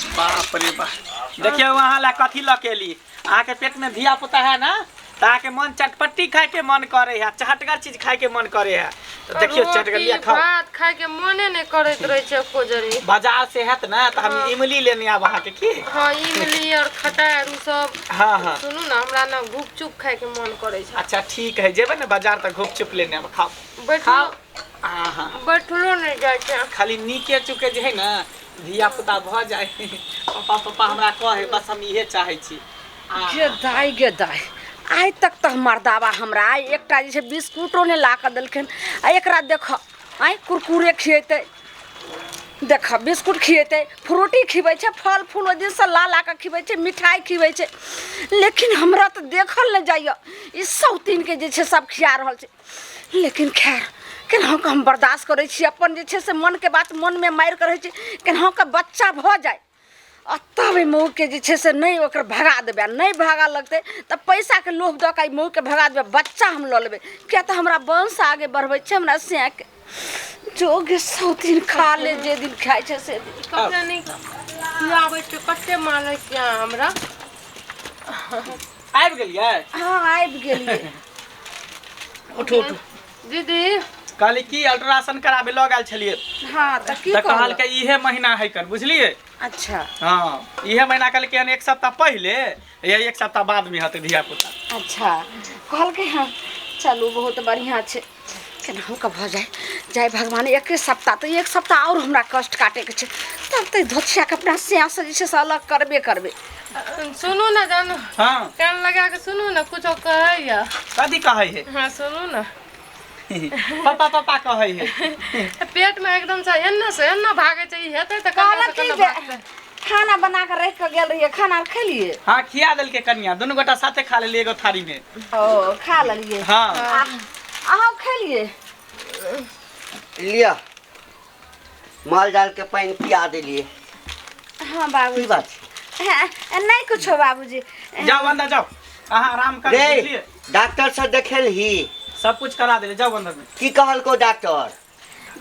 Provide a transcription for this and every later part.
बाप रे बाप, देखियौ अहाँ ला कथी लऽ के एली। अहाँके पेट में धिया पुता है ना, तऽ अहाँके मन चटपट्टी खाय के मन करे है, चहटगर चीज खाय के मन करे है। तऽ देखियौ चटगर लिया रोटी खाओ। भात खाय के मोने नहि करैत रहै छै एको जरी। बाजार से हैत ना तऽ हम इमली लेने आब अहाँके की। हँ, इमली और खटाइ और उ सब। हाँ हाँ। सुनू ने, हमरा ने गुपचुप खाय के मन करै छै। अच्छा ठीक है, जेबै ने बाजार तऽ गुपचुप लेने आब, खाओ बैठलो खाओ। हाँ हाँ, बैठलो नहि जाइ छै। खाली नीके चुके जे है ना धिया पुता भऽ जाय, पप्पा पप्पा हमरा कहे, बस हम इहे चाहै छी। गे दाइ, गे दाइ, आइ तक तऽ हमर दाबा हमरा आइ एकटा जे छै बिस्कुटो नहि ला कऽ देलखिन, आ एकरा देख आइ कुरकुरे खिएतै, देख बिस्कुट खिएतै, फ्रूटी खिबै छै, फल फूल ओहि दिनसँ ला ला कऽ खिबै छै, मिठाइ खिबै छै, लेकिन हमरा तऽ देखल नहि जाइए ई सौतीनके जे छै सब खिया रहल छै। लेकिन खैर केनाहु कऽ हम बर्दाश्त करै छी, अपन जे छै से मनके बात मनमे मारि कऽ रहै छी, केनाहु कऽ बच्चा भऽ जाय आ तब एहि मौगके जे छै से नहि ओकर भगा देबै, आ नहि भागा लगतै तऽ पैसाके लोभ दऽ कऽ एहि मौगके भगा देबै, बच्चा हम लऽ लेबै, किएक तऽ हमरा वंश आगे बढ़बै छै। हमरा सएहके जोगे सौतीन खा ले, जे दिन खाइ छै से दिन। कते नीक खियाबै छै, कते मानै छियै अहाँ हमरा। आबि गेलियै? हँ, आबि गेलियै। उठू उठू। दीदी कहली की अल्ट्रासाउंड कराबे लऽ गेल छलियै। हाँ, तऽ की तऽ कहलक? कहलकै इहे महीना है कन, बुझलियै? अच्छा। हाँ, इहे महीना कहलकै हन, एक सप्ताह पहिले या एक सप्ताह बाद में हेतै धिया पुता। अच्छा कहलकै। हँ, चलू बहुत बढ़िआँ छै, केनाहु कऽ भऽ जाय। जय भगवान, एके सप्ताह तऽ एक सप्ताह आओर हमरा कष्ट काटैके छै, तब तऽ धोछियाके अपना सियासँ जे छै से अलग करबे करबै। सुनू ने जानू। हाँ। कान लगा के सुनू ने, कुछो कहैया। कथी कहै है? हाँ, सुनू ने। पापा पापा कहै है। पेट में एकदम से एन्ना से एन्ना भागे छै, ई हेतै तऽ कन्ना कहलक से की कन्ना जे भागतै। खाना बना कऽ राखि कऽ गेल रहियै, खाना आर खेलियै? हाँ, खिया देलकै कनिया, दुनू गोटा साथे खा लेलियै एगो थारी में। ओ खा लेलियै? हाँ। अहाँ खेलियै? लिअ, माल जाल के पानि पिया देलियै। हाँ बाबू। की बात छै? हाँ, नहि कुछो बाबूजी। जाओ अंदर जाओ, अहाँ आराम करू। रे बुझलियै? डॉक्टर से देखेलही? सब कुछ करा देलियै, जाओ अंदर में। की कहलको डॉक्टर?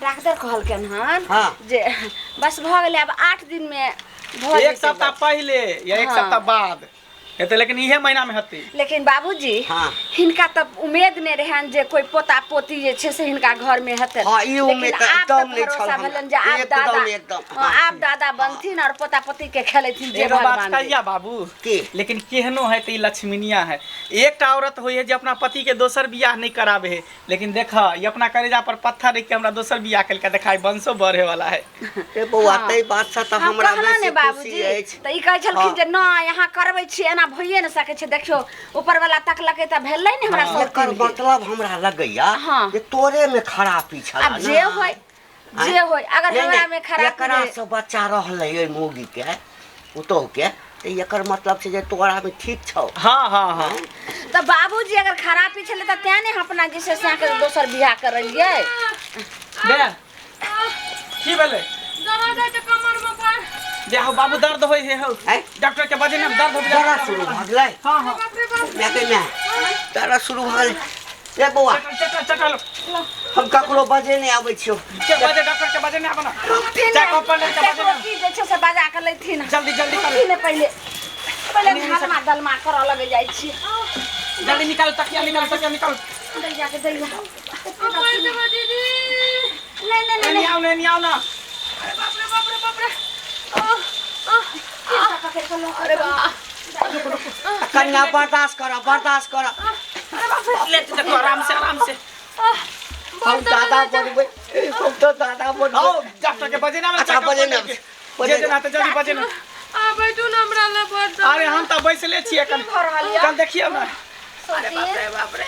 डॉक्टर कहलकनि हन हाँ। जे बस भऽ गेलै, आब 8 दिन मे भऽ एक जेतै सप्ताह बस। पहिले या एक हाँ। सप्ताह बाद हेतै, लेकिन इहे महीना में हेतै। लेकिन बाबूजी, हाँ। हिनका तऽ उम्मीद नहि रहनि जे कोई पोता पोती जे छै से हिनका घर में हेतै। हाँ, ई उम्मीद लेकिन तऽ आब तऽ एकदम नहि छल भरोसा हमरा। भेलनि जे आब एकदम, दादा, एकदम, हाँ, हाँ। आब दादा बनथिन और पोता पोती के खेलेथिन जे एगो बात भगवान दे। कहिया बाबू की? लेकिन केहनो है तऽ ई लक्ष्मीनिया है। एकटा औरत होइ है जे अपना पति के दोसर बियाह नहीं कराबे है, लेकिन देख ई अपना करेजा पर पत्थर रख के हमरा दोसर बियाह केलकै, देखा ई वंशो बढ़े वाला है। ए बौआ, हाँ। ताहि बात से तऽ हम हमरा कहलहुँ बेसी ने खुशी बाबूजी, अछि। तऽ ई कहै छलखिन हाँ। जे नहि अहाँ करबै छी, एना भइए नहि सकै छै। देखियौ ऊपर वाला तकलकै तऽ भेलै ने हमरा एकर सौतीन के। मतलब हमरा लगैया हाँ। जे तोरे में खराबी छल। आब जे होय जे होय, अगर नहि, हमरा नहि, में खराबी एकरा रहै- से बच्चा रहलै ओहि मौगी के पुतोह के, तऽ एकर मतलब छै जे तोरा में ठीक छौ। हाँ हाँ हाँ। तऽ बाबूजी अगर खराबी छलै तऽ तें ने हम अपना जे छै से अहाँके दोसर बियाह करलियै। बे की भेलै? दर्द होइ छै कमर में पर। दे हो बाबू, दर्द होय है हो। आँय? डॉक्टर के बजे ने दर्द हो। दर्द शुरू भऽ गेलै? हाँ हाँ। बाप रे बाप। माय के माय, दर्द शुरू भऽ गेलै। रे बौआ, चटल चटल। हम ककरो बजे नहि आबै छियौ। के बजे डॉक्टर के बजे ने आबना। रुकथिन चाय ने, कम्पाउंडर के बजे केकरो ने। की जे छै से बजा कऽ लेथिन। जल्दी जल्दी करू। रुकथिन ने, पहिले पहिले धलमा दलमा करऽ लगे जाइ छी। जल्दी निकालो तकिया, निकालो तकिया, निकालो। दैया के दैया। अब मरि जेबै दीदी। नहि नहि नहि। नहीं आओ, नहीं आओ ना। अरे बाप रे बाप रे बाप रे, आह, आह, पकड़ि कऽ लऽ। अरे बा। कन्या, बर्दाश्त कर, बर्दाश्त कर। ले तो देखो, आराम से आराम से। हम दादा बनबै, हम तऽ दादा आओ बनबै। डॉक्टर के बजे ना। अच्छा, बजे ना, बजे जे जेना तऽ जल्दी बजे ना। आ बैठू ने, हमरा लए बड़। अरे हम तऽ बैसले छियै कन। भऽ रहल यऽ? कल देखियौ ना। सौतीन, बाप रे।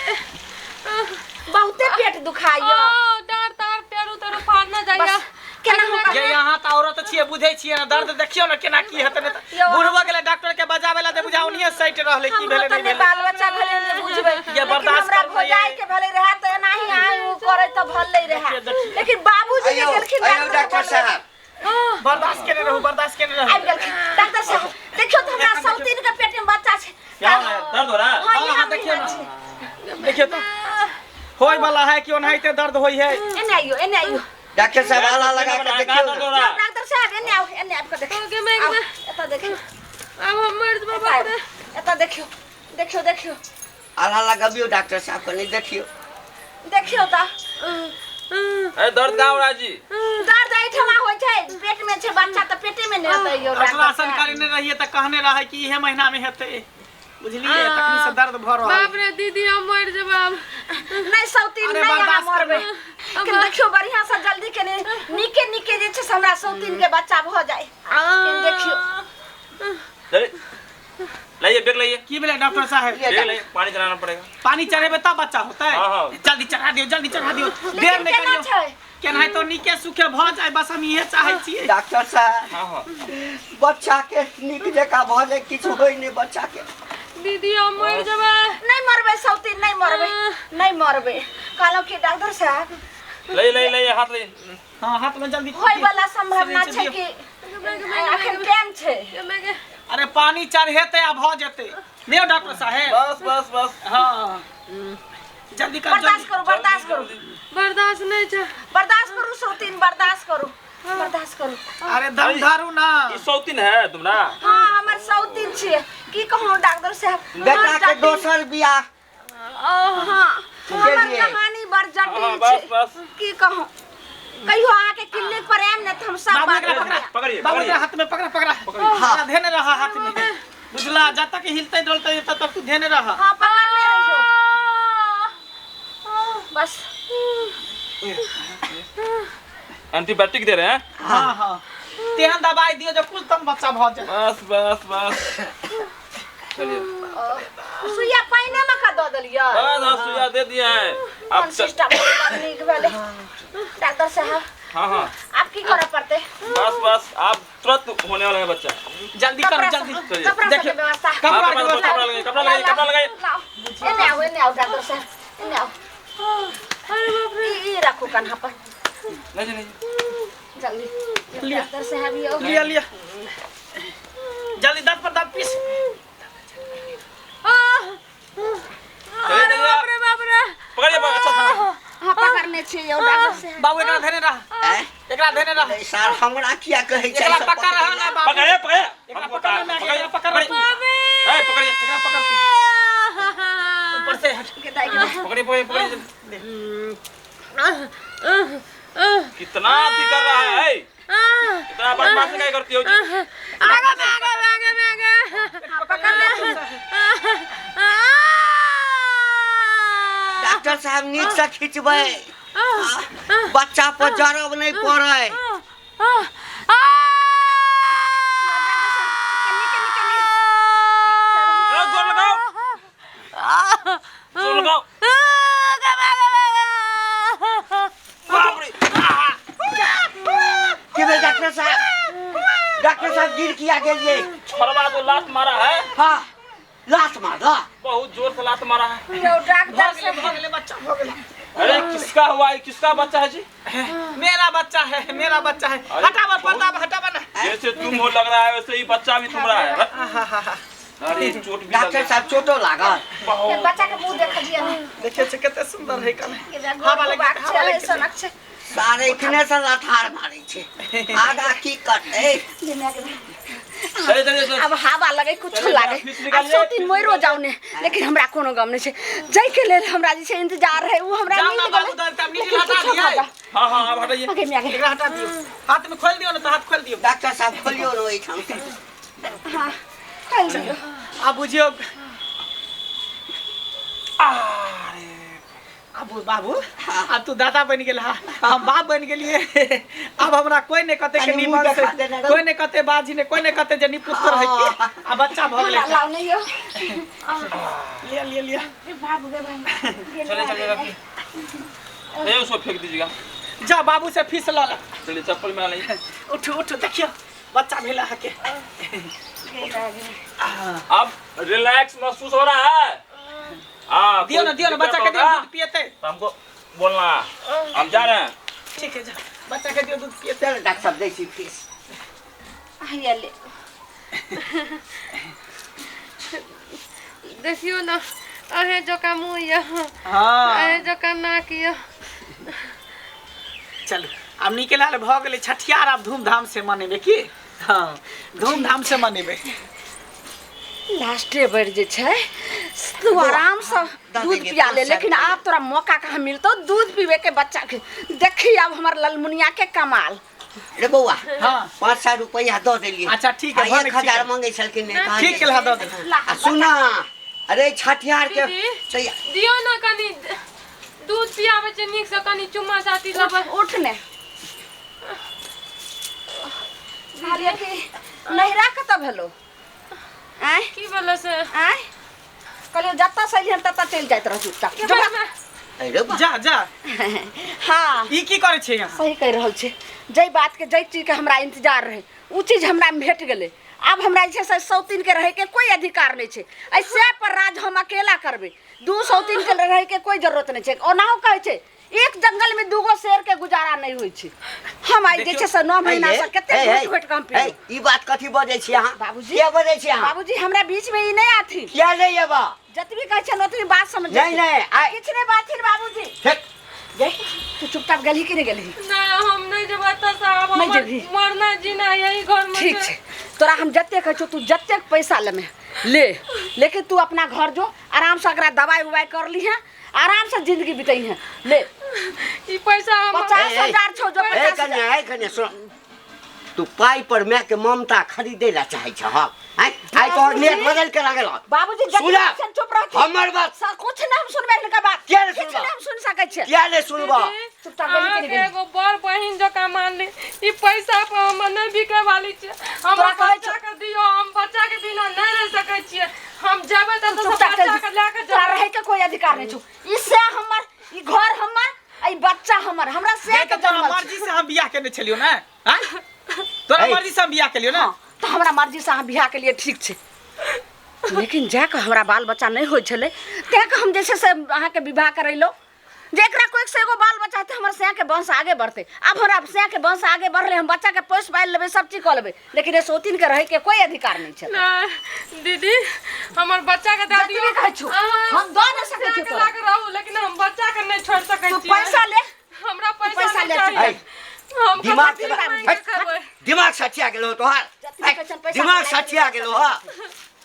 बहुते पेट दुखाइया। ओ डाँर तार पेरू तेरू फाड़ना जाइया। बस केना हम ये यहाँ तऽ औरत छियै, बुझै छियै ने दर्द, देखियौ ने केना की हेतै। नहि तऽ यौ, बुढ़बो गेलै डॉक्टर के बजाबै ला तऽ बुझा ओनिये सटि रहलै, की हमरो भेलै तऽ नहि नहि भेलै। बाल बच्चा भेलै ने बुझबै, ये लेकिन बर्दाश्त हमरा करबै। भौजाइ के भेलै रहै तऽ एनाही आइ उ करै तऽ भलै रहै, देखियौ, देखियौ। लेकिन बाबूजी जे आइयौ गेलखिन आइयौ डॉक्टर डॉक्टर के साहब। बर्दाश्त केने रहू, बर्दाश्त केने रहू। आबि गेलखिन डॉक्टर साहब, देखियौ तऽ हमरा सौतीन के पेट में बच्चा छै। क्या हो रहा है? दर्द हो रहा है? हाँ, हाँ, इएह हाँ, देखियौ महीना ने। छै। देखियौ तऽ होय वाला है कि ओनाहिते दर्द होय है? एने आइयो, एने आइयो। डॉक्टर साहब, आला लगा के देखियौ दर्द हो ने। रहा है? डॉक्टर साहब, एने आउ, एने आबि कऽ देखियौ। गे मैं आउ, एतऽ देखियौ। आब हम मरि जेबै बाप रे। एतऽ देखियौ, देखियौ, देखियौ। आल्हा लगबियौ डॉक्टर साहब, कनि देखियौ। देखियौ तऽ। ए दर्द कहाँ हो रहा है जी? दर्द एहिठमा होइ छै, पेट में छै बच्चा तऽ पेटे में ने हेतै यौ डॉक्टर अल्ट्रासाउंड साहब। करेने रहियै तऽ कहने रहै कि इहे महीना में हेतै, बुझलियै? तखनी से दर्द भऽ रहल। बाप रे दीदी, हम मरि जेबै आब। नहि सौतीन, अरे नहि अहाँ बर्दाश्त मरबै। करू। लेकिन देखियौ बढ़िआँ से जल्दी कनि नीके नीके जे छै से हमरा सौतीन के बच्चा भऽ जाय। कनि देखियौ। चलिए लाइए बैग लाइए। की भेलै डॉक्टर साहब? बैग लाइए, पानी चढ़ाना पड़ेगा। पानी चढ़ेबै तब बच्चा होतै? हाँ, हाँ। जल्दी चढ़ा दियौ, जल्दी चढ़ा दियौ, देर लेकिन नहि केना करियौ। छै? केनाहितो नीके सुखे भऽ जाय, बस हम इहे चाहै छियै। डॉक्टर साहब। हाँ हाँ। बच्चा के नीक जकाँ भऽ जाय, किछु होइ नहि बच्चा के। दीदी हम मरि जेबै। नहि मरबै सौतीन, नहि मरबै, नहि मरबै। कहलहुँ कि डॉक्टर साहब। लाइए लाइए लाइए हाथ लाइए। हाँ, हाथ में जल्दी। होय वाला संभावना syringe छै दियौ। कि अखन टाइम छै? अरे पानी चढ़ेतै आ भऽ जेतै। नहि डॉक्टर साहेब? बस बस बस। हाँ, जल्दी कर, बर्दाश्त जल्दी करू, बर्दाश्त करू। बर्दाश्त नहि छै। बर्दाश्त करू सौतीन, बर्दाश्त करू, बर्दाश्त करू। अरे दम धरू ना। ई सौतीन है तुम्हारा? हाँ, हमर सौतीन छियै। की कहूँ डॉक्टर साहब, बेटा बड़ के जटिल। दोसर बियाह। हाँ, हमर लिए। कहानी बड़ जटिल हाँ, बस छै। बस। की कहूँ, कहियो अहाँके क्लिनिक पर आयब ने तऽ हम सब बाबू बात एकरा पकड़ा। बतायब। पकड़िए बाबू पकड़िए। एकरा हाथ में पकड़ा, पकड़ा। हाँ, धेने रहा हाथ में, बुझला? जब तक हिलते डोलते तब तक तू धेने रहा। हाँ, पकड़ने रहियो बस। एंटीबायोटिक दे रहे हैं। हाँ हाँ, तेहन दवाई दियो जो कुछ तम बच्चा भऽ जाए। बस बस बस, चलिए। सुइया पानिए में का दऽ देलियै? बस हाँ, सुइया दे दिए हैं कोन अब। सिस्टम बड़ नीक भेलै डॉक्टर साहब। हाँ हाँ। आब की करऽ पड़तै? बस बस, आप तुरंत होने वाला है बच्चा। जल्दी करो, कपड़ा जल्दी। चलिए। कपड़ा सबके देखियौ। व्यवस्था। कपड़ा हाँ, के व्यवस्था। कपड़ा लगाइए, कपड़ा लगाइए, कपड़ा लगाइए। लाउ, एने आउ, एने आउ डॉक्टर साहब, एने आउ। अरे बाप रे। ई राखू कन्हा पर। नहीं जी, नहीं। जल्दी लिअ। डॉक्टर साहब यौ। लिया लिया, जल्दी दांत पर दांत पीस। चलिए अरे चलिए। बाप रे, बाप रे। पकड़िए पकड़, अच्छा हाँ। हाँ, पकड़ने छियै यौ डॉक्टर साहब। बाबू एकरा धेने रह। आँय? एकरा धेने रह। नहीं सार, हमरा किया कहै छै? एकरा सब पकड़ रह ना बाबू। पकड़िए पकड़िए। एकरा हमको पकड़ ना, पकड़िए, एकरा पकड़। पकड़िए। ए, पकड़िए। एकरा पकड़ तू। ऊपर से हट। के दाइ के दाइ। पकड़िए पकड़िए पकड़िए। कितना अथी कर रहा है ए? इतना बदमाशी क्या करती हो जी? आगे में, आगे में, आगे में, आगे। पकड़ ले तू। डॉक्टर साहब, नीक से खिंचबै, बच्चा पर जरब नहि पड़ै। चलो, जोर लगाओ, जोर लगाओ। बाप रे। की भेल डॉक्टर साहब? डॉक्टर साहब, गिर किया गेलियै? छोड़वा जो लात मारा है। हाँ, लात मारला? बहुत जोर से लात मारा है। यौ डॉक्टर भऽ गेलै, साहब। भऽ गेलै, बच्चा भऽ गेलै। अरे किसका हुआ है? किसका बच्चा है जी? मेरा बच्चा है, मेरा बच्चा है। अरे, हटावा पर्दा, हटावा ना। जैसे तुम हो लग रहा है, वैसे ही बच्चा भी तुम्हारा है। अरे चोट भी लग डॉक्टर गया। साहब, चोटो लागल? बहुत। बच्चा के मुंह देख दिया ने। देखिए छै कते सुंदर है कने। के गोर हवा लागि बाक जेतै, हवा छै लागि जेतै। सनक छै। सारे एखने से लथार मारै छै, आगा की करतै? चलिए चलिए चलिए। आब हवा लगे, कुछो चलिए, लागे, फीस आब निकालिए, सौतीन फीस मरियो निकालिए। जाऊ ने, लेकिन हमरा कोनो गम नहि छै। जाहिके लेल हमरा जे छै इंतजार रहै, ओ हमरा जाउ मिल ना गेलै। बाबू, दर तब नीचे लेकिन हटा कुछो दियै। भऽ जाए। हाँ हाँ, अब हटाइए। आगे में आगे। एकरा हटा दियौ, हाथ में खोलि दियौ ने तऽ हाथ खोलि दियौ। डॉक्टर साहब, खोलियौ ने ओहिठाम से। हाँ, खोलि दियौ। आब बुझियौ आब बाबू, आब तू दादा बनि गेल हा, हम बाप बनि गेलियै। आब हमरा कोई नहि कहतै कि कनि मुँह निमन से देखा देने रहो। कोई नहि कहतै बाजी ने, कोई नहि कहतै जे निपुत्र है की आ बच्चा भऽ गेलै। हमरा लाउ नहि यौ। लिअ लिअ लिअ। बाबू गे बाबू। चलिए चलिए, रखिए। ए उसको फेंक दीजिएगा। जा बाबू से फीस लऽ ले। चलिए, चप्पल में लाइए। उठू उठू, देखियौ बच्चा भेल अहाँके। अब रिलैक्स महसूस हो रहा है? हाँ। दियौ ना, दियौ ना बच्चा के दियौ, दूध पियतै। तो हमको बोलना, हम जा रहे हैं। ठीक है, जा बच्चा के दियौ, दूध पियतै। चल डॉक्टर साहब, दै छी फीस। हैया ले। देखियौ ने, अहें जकाँ मुँह यऽ, हाँ। अहें जकाँ नाक यऽ। चलू, आब निके लाल भऽ गेलै छठियार, आब धूमधाम से मनेबै की? हाँ धूमधाम से मनेबै। लास्टे बेर जे छै तू आरामसँ दऽ दूध देलियै, पिया ले, 500 लेकिन आब तोरा मौका कहाँ मिलतौ दूध पीबे के बच्चा के। देखी आब हमर ललमुनिया के कमाल। रे बौआ, हाँ। 500 रुपया दऽ देलियै। अच्छा, ठीक है, आ, भऽ 1000 ठीक है। मंगै छलखिन, नहि कहलियै। ठीक केलहा, दऽ दे। ला, आ सुना, अरे छठिहार के दीदी। तैयार दियौ ने कनि दूध पियाबै छै नीकसँ, कनि चुम्मा चाटी लेबै। उठ ने। कहलियै कि नैहरा कतऽ भेलो? आँय? की भेलै से? आँय, कहलियौ जतऽ से अइहन ततऽ चलि जाइत रह चुपचाप। के जो। बारेमे? अरे बा, जा जा। हाँ, ई की करै छै यहाँ? सही कहि रहल छै। जाहि बातके, जाहि चीजके हमरा इंतजार रहै, ओ चीज हमरा भेट गेलै। आब हमरा जे छै से सौतीनके रहैके कोइ अधिकार नहि छै। एहि से पर राज हम अकेला करबै। दू सौतीनके रहैके कोइ जरूरत नहि छै। ओनाहो कहै छै, एक जंगल में दूगो शेर के गुजारा नहीं होइ छै। हम आइ जे छै से 9 महीना से कते हे, हे, घोटि घोटि कऽ हम हे, पीलहुँ। ई बात कथी बजै छी अहाँ? बाबूजी। किया बजै छी अहाँ? बाबूजी, हमरा बीच में ई नहीं आथिन। किया नहि एबा? जतबी कहै छियनि ओतबी बात समझ। नहीं, नहीं, किछु नहि बाथिन बाबूजी। हेक, गे, तू चुपचाप गेलही कि नहि गेलही? नहि, हम नहि जेबै एतऽसँ आब। नहि हमर जेबही? मरना जीना यही घरमे। ठीक छै, तोरा हम जतेक कहै छियौ, तू जतेक पैसा लेमे ले, लेकिन तू अपना घर जो, आराम से एकरा दवाई उवाई कर लीहें, आराम से जिंदगी बितैहें। ले। ई पैसा हम पचास ए, ए, हजार छौ जो ए 50,000। कन्या, ए कन्या, सुन, तू पाइ पर माय के ममता खरीदे ला चाहै छह? आँय, आइ तोहर नियत बदल के लागल हन। बाबूजी, जतेक सुना, छै, चुप रहथिन। हमर बात कुछ नहि हम सुनबै हिनकर बात। किया नहि किछु सुनबा? नहि हम सुनि सकै छियै। किया नहि सुनबा? दीदी, चुपचाप गेली कि नहि अहाँके गेली? एगो बड़ बहिन जकाँ मानली, ई पैसा पर हम नहि बिकै वाली छियै। हमर तोरा कहै बच्चा के दियौ, हम बच्चा के बिना नहि रहि सकै छियै। हम जेबै तऽ तू एतऽ सँ चुपचाप चलि बच्चा के लए कऽ तोरा जेबै। रहै के कोई अधिकार नहीं छौ। ई से हमर, ई घर हमर, आ ई बच्चा हमर, हमरा से नहीं के तऽ तोरा जन्मल छै। मर्जी से हम बियाह केने छलियौ ने? आँय? तोरा हे। मर्जी से हम बियाह केलियौ ने? हाँ, तऽ हमरा मर्जी से अहाँ बियाह के लिए ठीक छै, लेकिन जा कऽ हमरा बाल बच्चा नहि होइ छलै, तैं कऽ हम जे छै से अहाँके विवाह करैलहुँ जे एकरा कोइ से एगो बाल बच्चा हेतै, हमर सैयाके वंश आगे बढ़तै। आब हमरा सैयाके वंश आगे बढ़लै, हम बच्चाके पोसि पालि लेबै, सब चीज कऽ लेबै, लेकिन एहि सौतीनके रहैके कोइ अधिकार नहि छै। नहि दीदी, हमर बच्चा के दए जतबे दियौ। कहै छौ, अहाँ हम दऽ नहि सकै छियौ सैयाके तोरा। लए कऽ रहू, लेकिन हम बच्चा के नहि छोड़ि सकै तू छियै। पैसा ले। हमरा पैसा पैसा नहि ले। चाही। हे, हम दिमाग कतऽ से मांगि हट, कऽ खेबै? दिमाग सठिया गेलो तोहार। जतबे कहै छन पैसा दिमाग ले। सठिया गेलो हा।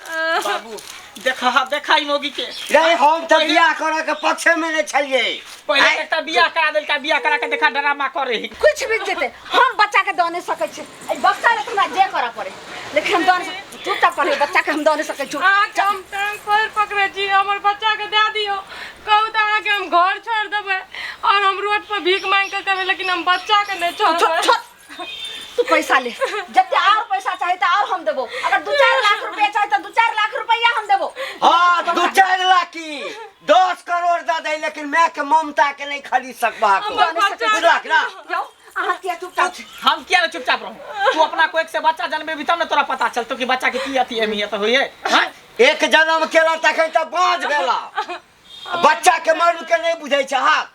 बाबू, देखा देखा ई मौगी के। रे, हम तऽ बियाह करऽ के पक्षे में नहि छलियै। पहिले आँय? एकटा बियाह करा देलका, बियाह करा के देखा ड्रामा करे ही। कुछ भी जेतै, हम बच्चा के दऽ नहि सकै छियै। एहि बच्चा ले तऽ हमरा जे करऽ पड़े, लेकिन हम दऽ नहि सकै। चुपचाप पढ़े, बच्चा के हम दऽ नहि सकै छियौ। अहाँके हम टांग पैर पकड़ै छी, हमर बच्चा के दए दियौ। कहू तऽ अहाँके हम घर छोड़ि देबै और हम रोड पर भीख मांगि कऽ खेबै, लेकिन हम बच्चा के नहि छोड़ छोड़बै। छोड़, तू पैसा ले। जते और पैसा चाही तऽ और हम देबो। अगर 2-4 लाख रुपया चाही तऽ 2-4 लाख रुपया हम देबो। हाँ, 2-4 लाख की 10 करोड़ दऽ दे, लेकिन माय के ममता के नहीं खरीद सकबा। हमर बच्चा बुझलक ना? यौ, अहाँ किया चुपचाप छी? हम किया ने चुपचाप रहू? तू अपना कोई से बच्चा जन्मेबी तब ने तोरा पता चलतो कि बच्चा के की अथी अहमियत होइए। हाँ? एक जन्म केला तखन तऽ बाँझ भेला, बच्चा के मर्म के नहीं बुझै छै। हाँ,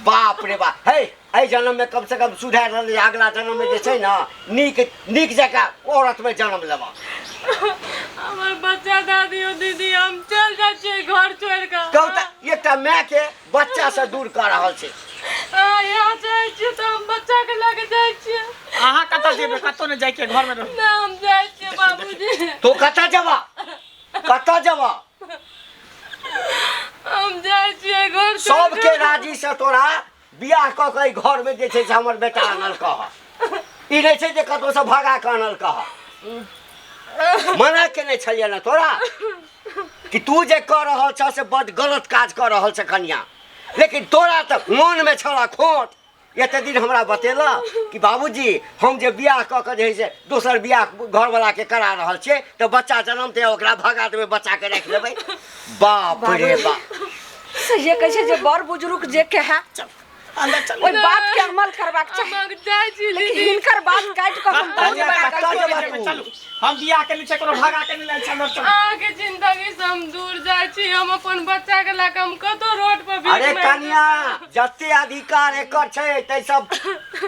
बाप रे बाप, हे, एहि जन्म में कम से कम सुधार रहलै, अगला जन्म में जे छै ने नीक नीक जकाँ औरत में जन्म लेबा। हमर बच्चा दए दियौ दीदी, हम चलि जाइ छियै घर छोड़ि कऽ। कहू तऽ, एकटा माय के बच्चा से दूर कऽ रहल छै। अहाँ इएह चाहै छियै तऽ हम बच्चा के लऽ कऽ जाइ छियै। अहाँ कतऽ जेबै? कतौ नहि जाइके, घर में रहू। नहि, हम जाइ छियै बाबूजी। तू कतऽ जेबा? कतऽ जेबा? हम जाइ छियै घर छोड़ि सबके कऽ। राजी से तोरा बियाह कऽ के एहि घर में जे छै से हमर बेटा आनल कह, ई नहि छै जे कतौ से भगा कऽ आनल कह। मना केने छलियै ने तोरा कि तू जे कऽ रहल छह से बड गलत काज कऽ रहल छ कनिया, लेकिन तोरा तऽ मोनमे छला खोट। एते दिन हमरा बतेला कि बाबूजी, हम जे बियाह कऽ के जे है से दोसर बियाह घरवला के करा रहल छियै तऽ बच्चा जनमतै ओकरा भगा देबै, बच्चा के राखि लेबै। बाप रे बाप। सहिए कहै छै जे बड़ बुजुर्ग जे कहै अंदर चल। ओहि बात के अमल करबाक चाही। हम जाइ छी लेकिन दीदी। हिनकर बात काटि कऽ हम बहुत कतऽ बड़ा जेबै गलती तू? चलू, हम बियाह के नीचे कोनो भगा के नहीं लायल छी, अंदर चलू। अहाँके जिंदगी से हम दूर जाइ छी, हम अपन बच्चा के लए कऽ हम कतौ रोड पर भीख अरे मांगि कनिया, जते अधिकार एकर छै तै सब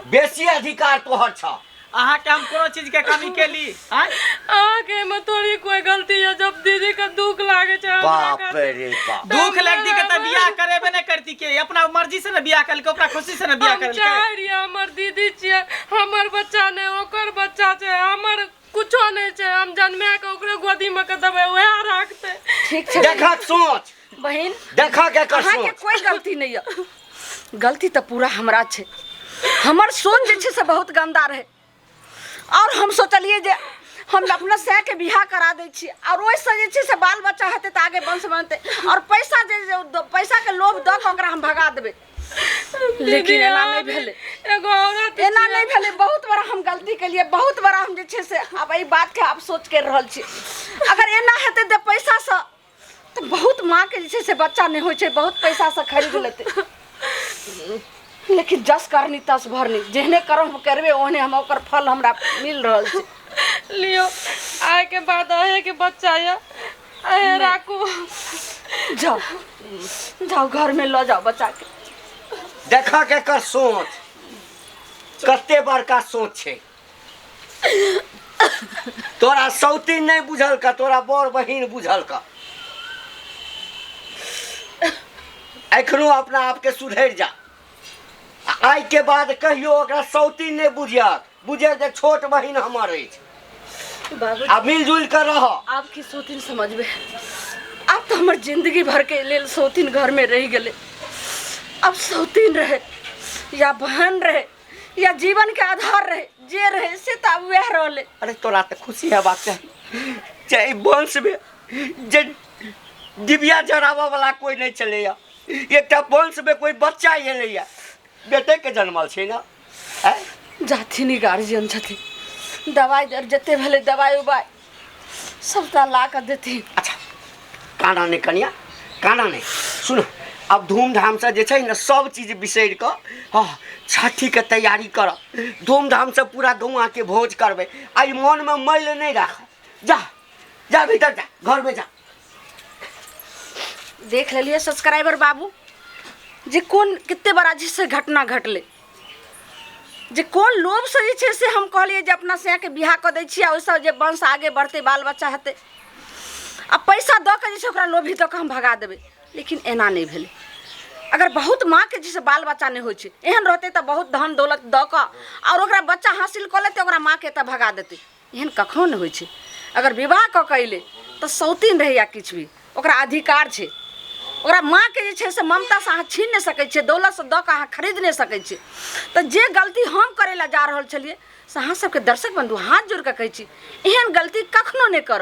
बेसी अधिकार तोहर छ। अहाँके हम कोनो चीज के कमी केली आँय? अहाँके एहिमे थोड़ी कोई गलती है जब दीदी के दुख लागे छै हमरा बाप खातिर। रे बाप दुख लगती के तऽ बियाह करेबे नहि करती के अपना मर्जी से ने बियाह कलकै अपना खुशी से ने बियाह हम करलकै चाहे रहियै हमर दीदी छियै हमर बच्चा नहि ओकर बच्चा छै हमर कुछो नहि छै हम जन्मा के ओकरे गोदी में के देबै वएह राखतै ठीक छै देखक सोच बहिन देखक एकर अहाँके सोच कोई गलती नहीं है गलती तऽ पूरा हमरा छै हमर सोच जे छै से बहुत गंदा रहै आओर हम सोचलियै जे हम अपना सएके बियाह करा दै छी आओर ओहिसँ जे छै से बाल बच्चा हेतै तऽ आगे वंश बनतै आओर पैसा जे जे पैसाके लोभ दऽ कऽ ओकरा हम भगा देबै लेकिन एना नहि भेलै एगो औरत एना नहि भेलै बहुत बड़ा हम गलती केलियै बहुत बड़ा हम जे छै से आब एहि बातके अफसोस करि रहल छी अगर एना हेतै तऽ पैसासँ तऽ बहुत माँके जे छै से बच्चा नहि होइ छै बहुत पैसासँ खरीद लेतै लेकिन जस करनी तस भरनी जेहने करम हम करबै ओहने हम ओकर फल हमरा मिल रहल छै लियो आइ के बाद अहे के बच्चा यऽ अहे राखू जाओ जाओ घरमे लऽ जाओ बच्चाके देखक एकर सोच कते बड़का सोच छै तोरा सौतीन नहि बुझल का तोरा बड़ बहिन बुझल का एखनो अपना आपके सुधरि जा आ आइ के बाद कहियो ओकरा सौतीन नहि बुझियक बुझियक जे छोट बहिन हमर अछि बाबू आ मिलजुल कऽ रह आब की सौतीन समझबै आब तऽ हमर जिंदगी भरके लेल सौतीन घरमे रहि गेलै आब सौतीन रहै या बहन रहै या जीवन के आधार रहे जे रहे से तऽ आब वएह रहलै अरे तोरा तऽ खुशी हेबाक चाही जे एहि वंशमे जे डिबिया जराबऽ वाला कोइ नहि छलैया एकटा वंशमे कोइ बच्चा एलैया बेटेके जनमल छै ने आँय? जाथिन गार्जियन छथिन दवाइ दर जते भेलै दवाइ उवाइ सबटा ला कऽ देथिन अच्छा काना नहि कनिया काना नहि सुन आब धूमधामसँ जे छै ने सब चीज बिसरि कऽ हँ छठिके तैयारी करऽ धूमधामसँ पूरा गौआँके भोज करबै आ ई मोनमे मैल नहि राखब जा जा भीतर जा घरमे जा देख लेलियै सब्सक्राइबर बाबू जे कोन कते बड़ा जे से घटना घटलै जे कोन लोभसँ जे छै से हम कहलियै जे अपना सैयाके बियाह कऽ दै छियै आ ओहिसँ जे वंश आगे बढ़तै बाल बच्चा हेतै आ पैसा दऽ कऽ जे छै ओकरा लोभी दऽ कऽ हम भगा देबै लेकिन एना नहि भेलै अगर बहुत माँके जे छै बाल बच्चा नहि होइ छै एहन रहतै तऽ बहुत धन दौलत दऽ कऽ आओर ओकरा बच्चा हासिल कऽ लेतै ओकरा माँके एतऽ भगा देतै एहन कखनो नहि होइ छै अगर विवाह कऽ कऽ अयलै तऽ सौतीन रहै या किछु भी ओकरा अधिकार छै ओकरा माँके जे छै से ममतासँ अहाँ छीन नहि सकै छियै दौलतसँ दऽ कऽ अहाँ खरीद नहि सकै छियै तऽ जे गलती हम करै लए जा रहल छलियै से अहाँ सबके दर्शक बन्धु हाथ जोड़ि कऽ कहै छी एहन गलती कखनो नहि करब।